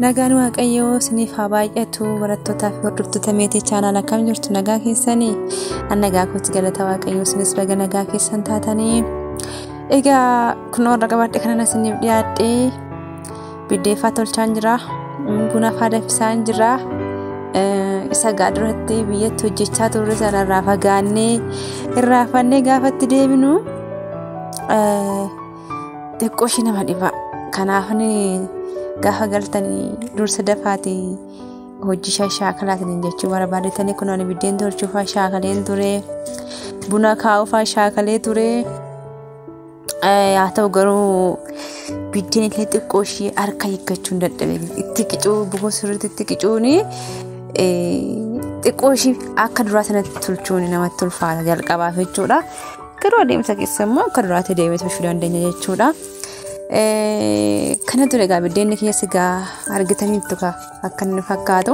Nagaan Waaqayyoo isiniif haa baay'atu. Barattootaa fi hordoftoota Meetii Chaanaal, akkam jirtu? Nagaa keessanii? An nagaa kootti, galata Waaqayyoo. Isinis baga nagaa keessan taatanii. Egaa kun warra qabadhe kanan isiniif dhiyaadhee biddeeffaa tolchaan jira. Buna faa danfisaan jira. Isa gaa duratti biyyatti hojjechaa turre sanarraa fagaannee irraafannee gaafatti deebinu xiqqoo ishee nama dhiba. Kanaaf gaafa galtanii dursa dafaati hojii shaakalaatiin jechuu barbaadetanii. Kun ani biddeen tolchuufaa shaakaleen ture, buna kaa'uufaa shaakalee ture. Haa ta'u garuu biddeen illee xiqqoo ishee harka hiikkachuu hin dadhabe. Itti qicuu, bukoo sirriitti itti qicuuni xiqqoo ishee akka duraa sanatti tolchuun namatti ulfaata jalqabaaf jechuudha. Garuu adeemsa keessa immoo akka duraatti deemee tolchuu dandeenya jechuudha. Kana ture egaa biddeenni keessa egaa argitaniittu akka inni fakkaatu.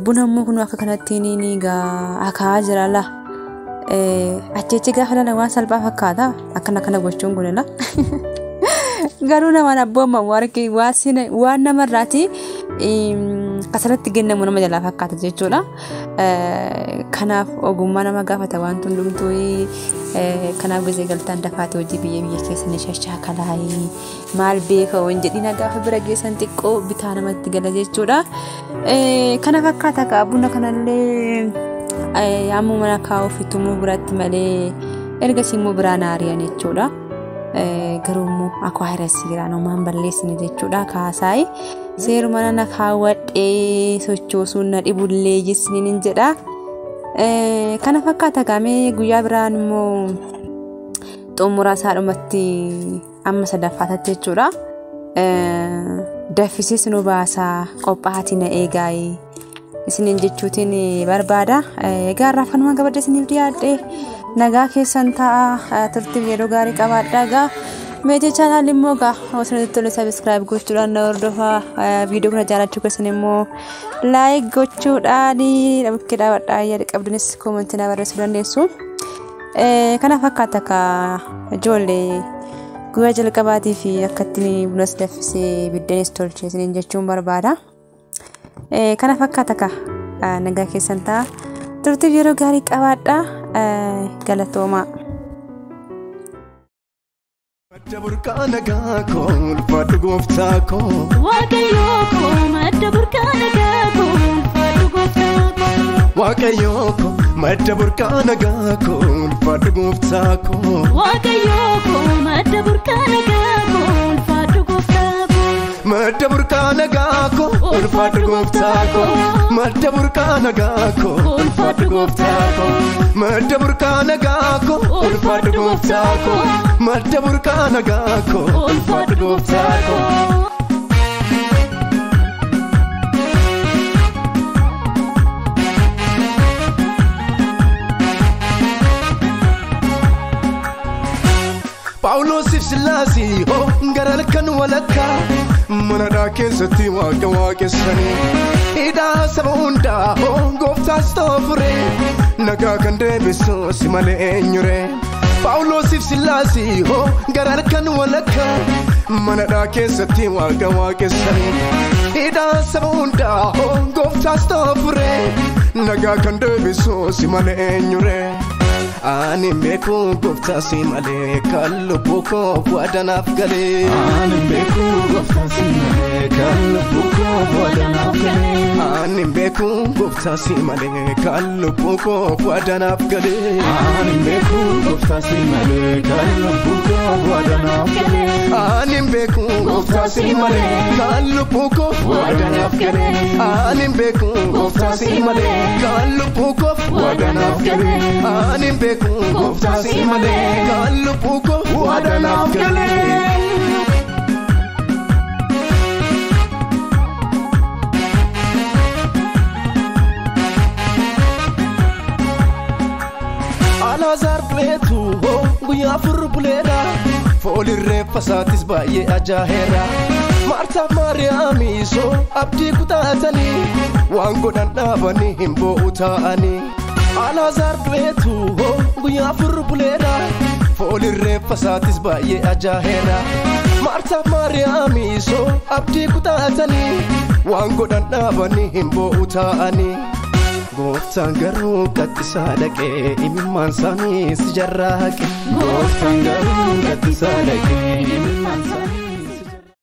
Buna immoo kun akka kanatti ni egaa akaa'aa jira laa. Achi gaafa ilaalan waan salphaa fakkaata. Akkana akkana gochuun kunila. Garuu namaan abboomamu waan namarraati kasalatti kennamu nama jalaa fakkaata jechuudha. Kanaaf ogummaa nama gaafata waan hundumtuu. Kanaaf gizee galtaan dafaate hojii biyya biyya keessanii shashaakalaayi, maal beeka waan jedhina, gaafa bira geessan xiqqoo bitaa namatti gala jechuudha. Kana fakkaata kaa. Buna kanallee ammoo mana kaa'uuf itumuu biratti malee ergasii immoo biraan aari'an jechuudha. Garuu immoo akka haira seeraan homaan balleessine jechuudha kaasaayi. Seeruma nana kaawwadhee sochoosuun na dhibullee jisniin jedha. Kana fakkaata gaamee guyyaa biraan immoo xumura isaadhumatti amma sadaffaatatti jechuudha. Daffisees nu baasaa, qophaa'atii na eegaayi isiniin jechuutiin barbaada. Egaa har'aaf kanuma qabadhee isiniif dhiyaadhe. Nagaa keessan ta'a, turtiif yeroo gaarii qabaadha. Egaa Meetii Chaanaal immoo egaa osoo nutti tole subscribe gochuudhaan na hordofaa. Viidiyoo kana jaalachuu keessan immoo like gochuudhaan bukkee dhaabadhaa. Yaada qabdanis koomentii na barreessuu dandeessu. Kana fakkaata akka ijoollee guyyaa jalqabaatii fi akkatti bunas danfisee biddeenis tolchee isiniin jechuun barbaada. Kana fakkaata akka nagaa keessan ta'a. Turtiif yeroo gaarii qabaadha. Galatoomaa. Madda burqaa nagaa koo, ulfaadhu gooftaa koo. Waaqayyoo koo, madda burqaa nagaa koo, ulfaadhu gooftaa koo. Waaqayyoo koo, madda burqaa nagaa koo, ulfaadhu gooftaa koo. Waaqayyoo koo, madda burqaa nagaa koo, ulfaadhu gooftaa koo. Madda burqaa nagaa koo, ulfaadhu gooftaa koo. Madda burqaa nagaa koo, ulfaadhu gooftaa koo. Madda burqaa nagaa koo, ulfaadhu gooftaa koo. Madda burqaa nagaa koo, ulfaadhu gooftaa koo. Paawuloosiif Sillaasii hoo gara halkan walakkaa manadhaa keessatti waaqa waaqessanii, hidhaa saba hundaa hoo gooftaas ta'oo fure, nagaa kan deebisu si malee eenyure? Paawuloosiif Sillaasii hoo gara halkan walakkaa manadhaa keessatti waaqa waaqessanii, hidhaa saba hundaa hoo gooftaas ta'oo fure, nagaa kan deebisu si malee eenyure? Ani beeku gooftaa si malee kan lubbuu koo waadanaaf galee. Ani beeku gooftaa si malee kan lubbuu koo waadanaaf galee. Ani beeku gooftaa si malee kan lubbuu koo waadanaaf galee. Ani beeku gooftaa si malee kan lubbuu koo waadanaaf galee. Ani beeku gooftaa si malee kan lubbuu koo waadanaaf galee. Ani beeku gooftaa si malee kan lubbuu koo waadanaaf galee. Ani beeku gooftaa si malee kan lubbuu koo waadanaaf galee. Alaazaar du'eetu hoo guyyaa 4 buleedha. Foolirree isaatis baay'ee ajaaheera. Maartaaf Maariyaamiisoo abdii kutaatanii waan godhan dhaabanii hin boo'u taa'anii. Alaazaar du'eetu hoo guyyaa 4 buleedha. Foolirree isaatis baay'ee ajaaheera. Maartaaf Maariyaamiisoo abdii kutaatanii waan godhan dhaabanii hin boo'u taa'anii. Gooftaan garuu kattisaa dhaqee imimmaan isaanii si jarraaqe. Gooftaan garuu kattisaa dhaqee imimmaan isaanii.